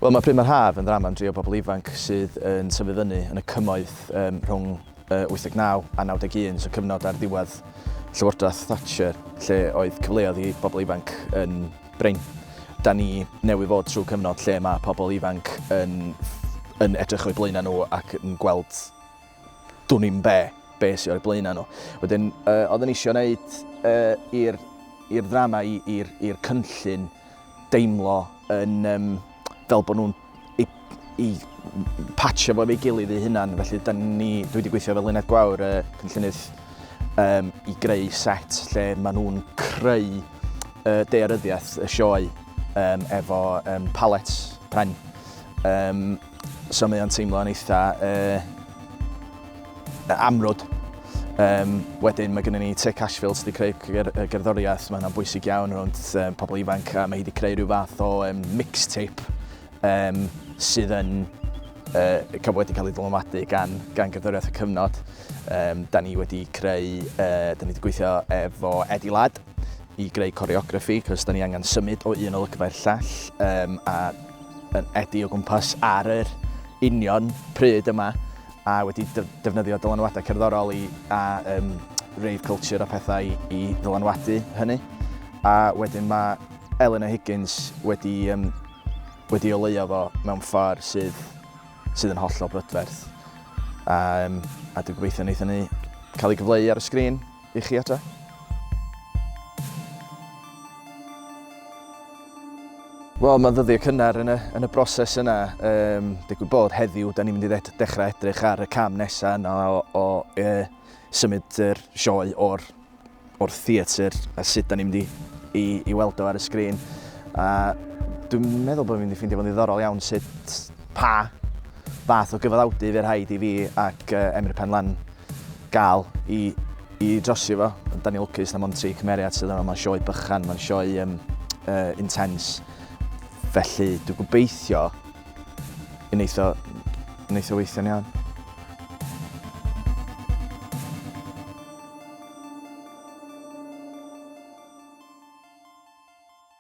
Wel, mae Pryd Mae'r Haf yn ddrama am dri o bobl ifanc sydd yn tyfu fyny yn y cymoedd um, rhwng uh, 89 a 91, so cyfnod ar ddiwedd Llywodraeth Thatcher, lle oedd cyfleoedd i bobl ifanc yn brin. Da ni newydd fod trwy cyfnod lle mae pobl ifanc yn, yn edrych o'u blaenau nhw ac yn gweld dwn i'm be, be sydd o'i blaenau nhw. Wedyn, uh, oedden ni eisiau gwneud uh, i'r i'r ddrama, i'r cynllun deimlo yn um, fel bod nhw'n i, i patio fo efo'i gilydd eu hunan. Felly, da ni, dwi wedi gweithio efo Luned Gwawr, y cynllunydd, um, i greu set lle maen nhw'n creu uh, daearyddiaeth y sioe um, efo um, pallets pren. Um, so mae o'n teimlo yn eitha uh, amrwd. Um, wedyn mae gennym ni Tic Ashfield sydd wedi creu ger gerddoriaeth, mae hwnna'n bwysig iawn rhwng um, pobl ifanc a mae hi wedi creu rhyw fath o um, mixtape um, sydd yn uh, wedi cael ei ddylanwadu gan, gan gerddoriaeth y cyfnod. Um, da ni wedi creu, uh, da ni wedi gweithio efo Eddie Ladd i greu choreography, cos da ni angen symud o un olygfa i'r llall, um, a yn Eddie o gwmpas ar yr union pryd yma a wedi defnyddio dylanwadau cerddorol i, a um, rave culture a pethau i, i ddylanwadu hynny. A wedyn mae Eleanor Higgins wedi, um, wedi oleuo fo mewn ffordd sydd, sydd yn hollol brydferth. A, um, a dwi'n gobeithio wneith hynny cael ei gyfleu ar y sgrin i chi adre. Wel, mae'n ddyddiau cynnar yn y, yn y broses yna. Um, digwydd bod heddiw, da ni'n mynd i dechrau edrych ar y cam nesaf yna o, o e, symud yr sioe o'r, o'r theatr a sut da ni'n mynd i, i, i weld o ar y sgrin. A dwi'n meddwl bod fi'n mynd i ffeindio fo'n ddiddorol iawn sut pa fath o gyfaddawdu fe rhaid i fi ac uh, Emyr Penlan gael i, i drosi fo. Da ni'n lwcus na mond tri cymeriad sydd yma. Mae'n sioe bychan, mae'n sioe um, uh, intense. Felly dwi'n gobeithio wneith o, wneith o weithio'n iawn.